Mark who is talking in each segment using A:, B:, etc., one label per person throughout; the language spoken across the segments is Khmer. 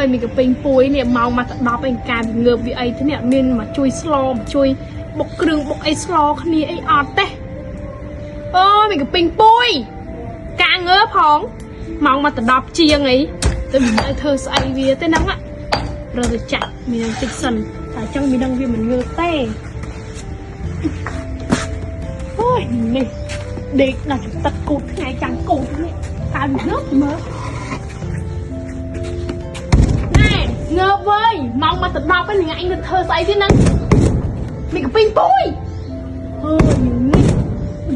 A: យមីកាពេញពួយនេះម៉ោងមកទៅ10អីការវាងើបវាអីទៅនេះអត់មានមកជួយស្លមកជួយបុកគ្រឿងបុកអីស្លគ្នាអីអត់ទេអូយមីកាពេញពួយការងើបផងម៉ោងមកទៅ10ជាងអីទៅមិនឲ្យធ្វើស្អីវាទេហ្នឹងរើទៅចាក់មាននឹងតិចសិនតែអញ្ចឹងមាននឹងវាមិនងើបទេអូយនេះដេកដល់ទឹកគូតថ្ងៃចាំងគូតនេះតើងើបមើល ណែងើបវើយម៉ោងមកទៅ10ហើយនឹងអញទៅធ្វើស្អីទៀតហ្នឹងមីកពីងពុយអើយនេះ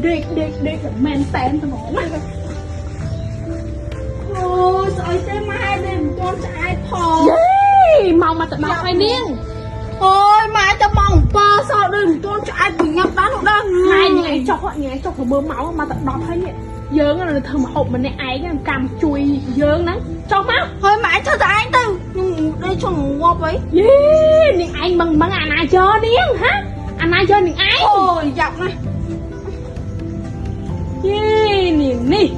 A: ដេកដេកដេកតែមែនតែនត្មងណា
B: អូយស្អុយទេម៉ែទេមិនទាន់ឆ្អែតផង
A: យេម៉ោងមកទៅ10ហើយនាង
B: អូយម៉ែទៅម៉ោង7សល់ដូចមិនទាន់ឆ្អែតពីញាប់ដល់នោះដល់
A: ណែញ៉ៃចុះញ៉ៃចុះទៅមើលម៉ោងមកទៅ10ហើយនេះយើងនៅធ្វើម្ហូបម្នាក់ឯងកម្មជួយយើងហ្នឹងចុះមក
B: ហើយម៉ែធ្វើតែឯងទៅខ្ញុំដេកចង់ងាប់អី
A: យេនាងឯងមឹងមឹងអាណាយកនាងហាអាណាយកនាងឯង
B: អូយយ៉ាប់ណាស់
A: យេនាងនេះ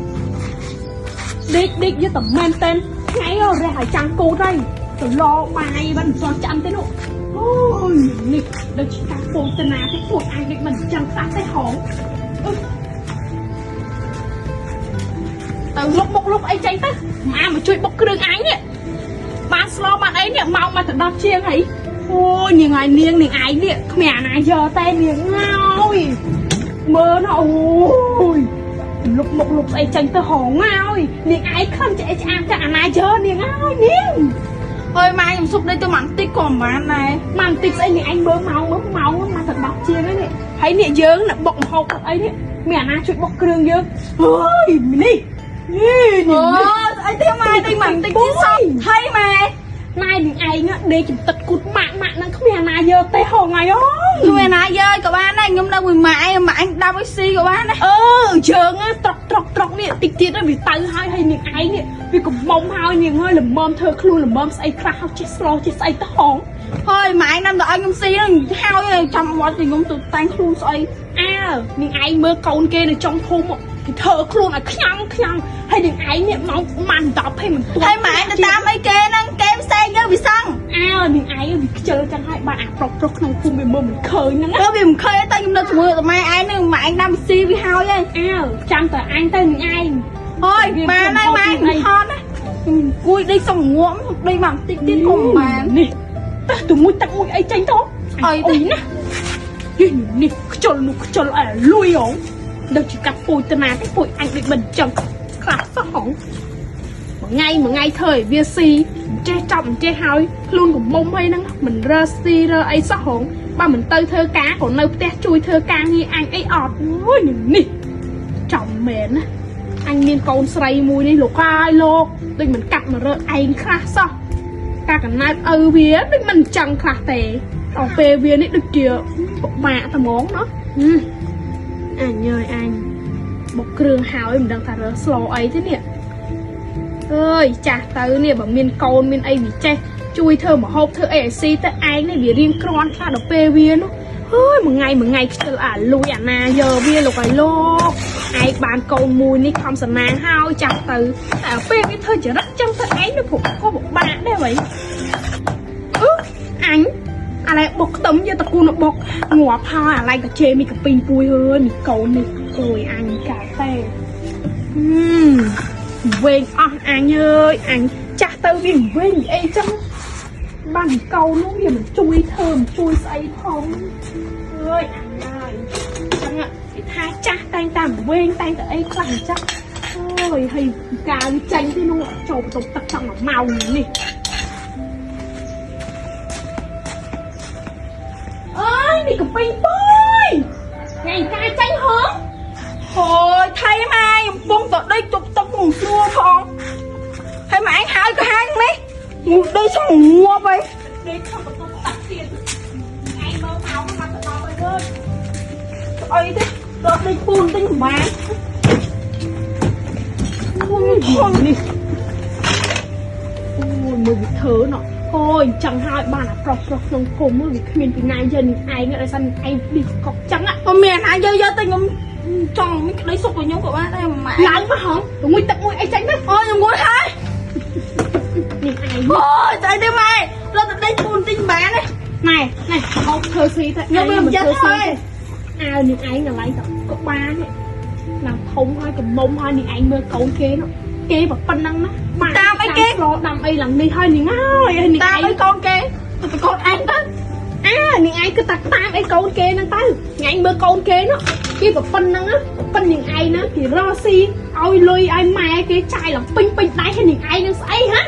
A: ដេកដេកយកតែមែនតែនថ្ងៃរះឲ្យចាំងគូតហើយទៅឡបាយបានមិនទាន់ចាំទេនោះអូយនេះដូចជាការពូតនាទេពួកឯងដូចមិនចឹងខ្លះទេហងទៅលុកបុកលុកអីចេញទៅម៉ាមកជួយបុកគ្រឿងអញនេះបានស្លបានអីនេះម៉ោងមកទៅដល់ជាងហើយអូយនាងឯងនាងនាងឯងនេះគ្មានអាណាយកទេនាងអើយមើលណាអូយ លុបមុខលុបស្អីចេញទៅហងអើយនាងឯងខំឆ្អែតឆ្អាបចាអាណាយើនាងអើយនាង
B: អើយម៉ែខ្ញុំសុបដេកទៅម៉ាន់តិចក៏មិនបានដែរ
A: មកបន្តិចស្អីនាងឯងមើលម៉ោងមើលម៉ោងមកទៅ10ជាងហើយនេះហើយនេះយើងណាបុកម្ហូបអីនេះមានអាណាជួយបុកគ្រឿងយើងអើយនេះនេះ
B: អូ
A: នេះ
B: ស្អីទេម៉ែដេកម៉ាន់តិចទៀតសោះហើយម៉ែ
A: ណែនាងឯងដេកចំទឹកគូតម៉ាក់ម៉ាក់នឹងគ្មានអាណាយើទេហងហើយអូ
B: គ្មានណាយើក៏បានដែរខ្ញុំនៅមួយម៉ែម៉ែអញដាប់ឲ្យស៊ីក៏បានដែរ
A: អឺយើងត្រកត្រកត្រកនេះតិចទៀតវាទៅហើយហើយនាងឯងនេះវាកំមុំហើយនាងអើយល្មមធ្វើខ្លួនល្មមស្អីខ្លះហើយចេះស្លោចេះស្អីទៅហង
B: ហើយម៉ែអញដាំទៅឲ្យខ្ញុំស៊ីហ្នឹងហើយចាំមាត់ពីខ្ញុំទៅតែងខ្លួនស្អី
A: អើនាងឯងមើលកូនគេនៅចុងភូមិគេធ្វើខ្លួនឲ្យខ្ញំខ្ញំហើយនាងឯងនេះមកម៉ាន់10ហើយមិនទួ
B: ហើយម៉ែទៅតាមអីគេហ្នឹងគេផ្សេងយើងវាសឹង
A: អើនាងឯងវាខ្ជិលចឹងហើយបានអាប្រុសប្រុសក្នុងភូមិវាមើលមិនឃើញហ្នឹង
B: បើវាមិនឃើញតែខ្ញុំនៅជាមួយតែម៉ែឯងហ្នឹងម៉ែឯងដាំស៊ីវាហើយហើយ
A: អើចាំតែអញទៅនាងឯង
B: ហើយបានហើយម៉ែខ្ញុំថនណាខ្ញុំអង្គុយដេកសុំងាប់ដេកមកតិចទៀតក៏មិនបាន
A: នេះតើទៅមួយទឹកមួយអីចេញទៅ
B: អីទេ
A: ណានេះនេះខ្ជិលនោះខ្ជិលអែលួយហងដូចជាកាត់ពូជទៅណាទេពូជអញដូចមិនចឹងខ្លះសោះហងមួយថ្ងៃមួយថ្ងៃធ្វើឲ្យវាស៊ីចេះចាប់មិនចេះហើយខ្លួនកំមុំអីហ្នឹងមិនរើស៊ីរើអីសោះហងបើមិនទៅធ្វើការក៏នៅផ្ទះជួយធ្វើការងារអញអីអត់អូយនេះចំមែនណាអញមានកូនស្រីមួយនេះលោកអើយលោកដូចមិនកាត់មករើឯងខ្លះសោះ ការកណែតឪវាដូចមិនចឹងខ្លះទេដល់ពេលវានេះដូចជាពិបាកត្មងណោះហឹមអញអើយអញបុកគ្រឿងហើយមិនដឹងថារើស្លអីទេនេះអើយចាស់ទៅនេះបើមានកូនមានអីវាចេះជួយធ្វើម្ហូបធ្វើអីឲ្យស៊ីទៅឯងនេះវារៀងក្រាន់ខ្លះដល់ពេលវានោះហើយមួយថ្ងៃមួយថ្ងៃខ្ជិលអាលួយអាណាយកវាលោកឲ្យលោកឯងបានកូនមួយនេះខំសំណាងហើយចាស់ទៅតែពេលវាធ្វើចរិតចឹងទៅឯងនោះព្រោះក៏ពិបាកដែរវ៉ៃ អឺអញអាឡែបុកខ្ទឹមយកតកូនបុកងាប់ហើយអាឡែក៏ជេមីកាពីងពួយអើយមីកូននេះអើយអញកើតទេហឹមវែងអស់អញអើយអញចាស់ទៅវាវែងអីចឹងបានកូននោះវាមិនជួយធ្វើមិនជួយស្អីផងអើយអញអើយចឹងគេថាចាស់តែងតាមវែងតែងតែអីខ្លះអញ្ចឹងអើយហើយកាវចាញ់ទេនោះចូលបន្ទប់ទឹកចង់1ម៉ោងនេះ អើយនេះកំពេញពុយថ្ងៃកាចាញ់ហង
B: ហើយថៃម៉ែខ្ញុំពងទៅដេកទប់ទឹកក្នុងស្រួលផងហើយម៉ែឯងហើយក៏ហើយនេះងូដេកសុំងាប់អី
A: ដេកក្នុងបន្ទប់ទឹកទៀតថ្ងៃមើលមកមកទៅដល់ហើយវើយ
B: ស្អីទេដល់ដេកពូនទិញមិនបាន
A: អូយថងនេះអូយមើលវាធ្វើណោះអូយអញ្ចឹងហើយបានអាប្រុសប្រុសក្នុងភូមិវាគ្មានពីណាយើងនឹងឯងដោយសារនឹងឯងឌីកុកចឹង
B: បើមានអាយកយកទៅខ្ញុំចង់មានក្តីសុខរបស់ខ្ញុំក៏បានដែរម៉ែ
A: ឡើងមកហងងុយទឹកមួយអីចាញ់ទៅ
B: អូយខ្ញុំងួយហើយ
A: នេះឯង
B: អូយស្អី
A: ស៊ីទៅ
B: ខ្ញុំវាមិនចិត្តហើយ
A: អើនាងឯងកន្លែងតក្បាលនេះឡើងធំហើយកំមុំហើយនាងឯងមើលកូនគេនោះគេប៉ុណ្ណឹងណាបាន
B: តាមអីគេ
A: ស្លដាំអីឡើងនេះហើយនាងអើយហើយនាង
B: តាម
A: ឯង
B: អីកូនគេទៅតកូនឯងទៅ
A: អើនាងឯងគឺតាតាមអីកូនគេហ្នឹងទៅនាងឯងមើលកូនគេនោះគេប៉ុណ្ណឹងណាប៉ុណ្នាងឯងណាគេរកស៊ីឲ្យលុយឲ្យម៉ែគេចាយឡើងពេញពេញដៃហើយនាងឯងនឹងស្អីហ៎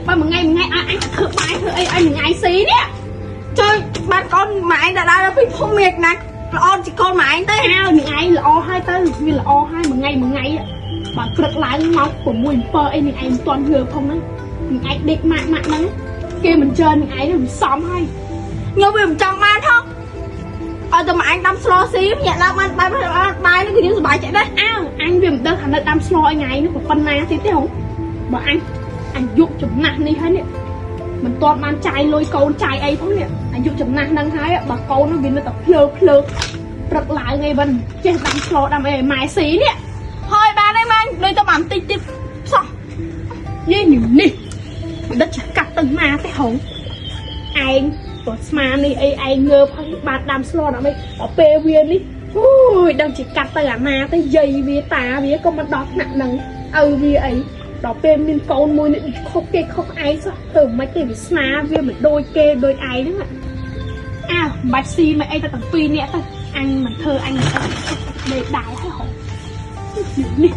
A: បើមួយថ្ងៃមួយថ្ងៃឲ្យអញធ្វើបាយធ្វើអីឲ្យនាងឯងស៊ីនេះ
B: ជួយបានកូនម៉ែឯងដល់ដល់ពីភូមិមានណាល្អជាកូនម៉ែឯងទេ
A: អើនាងឯងល្អហើយទៅវាល្អហើយមួយថ្ងៃមួយថ្ងៃបើព្រឹកឡើងមក6 7អីនាងឯងមិនទាន់ងើបផងហ្នឹងនាងឯងដេកម៉ាក់ម៉ាក់ហ្នឹងគេមិនជឿនាងឯងវាសមហើយ
B: ខ្ញុំវាមិនចង់បានផងឲ្យតែម៉ែឯងដាំស្លស៊ីញាក់ឡើងបានបាយបាយនេះគឺខ្ញុំសប្បាយចិត្តដែរ
A: អើអញវាមិនដឹងថានៅដាំស្លអីថ្ងៃនេះប៉ុណ្ណាទៀតទេហ៎បើអញអាយុចំណាស់នេះហើយនេះមិនទាន់បានចាយលុយកូនចាយអីផងនេះអាយុចំណាស់ហ្នឹងហើយបើកូននោះវានៅតែភ្លើភ្លើព្រឹកឡើងអីវិញចេះដាំស្លដាំអីឲ្យម៉ែស៊ីនេះ
B: ហើយបានទេម៉ែដូចតែបានតិចទៀតសោះ
A: យាយនេះនេះមិនដឹងចាកាត់ទៅណាទេហងឯងបើស្មានេះអីឯងងើបហើយបានដាំស្លដាំអីដល់ពេលវានេះអូយដឹងជាកាត់ទៅអាណាទៅយាយវាតាវាក៏មិនដល់ថ្នាក់ហ្នឹងឪវាអីដល់ពេលមានកូនមួយនេះខុសគេខុសឯងសោះធ្វើមិនទេវាស្នាវាមិនដូចគេដូចឯងហ្នឹងអើមិនបាច់ស៊ីមិនអីទៅទាំងពីរនាក់ទៅអញមិនធ្វើអញមិនទៅដេកដែរហើយហងនេះ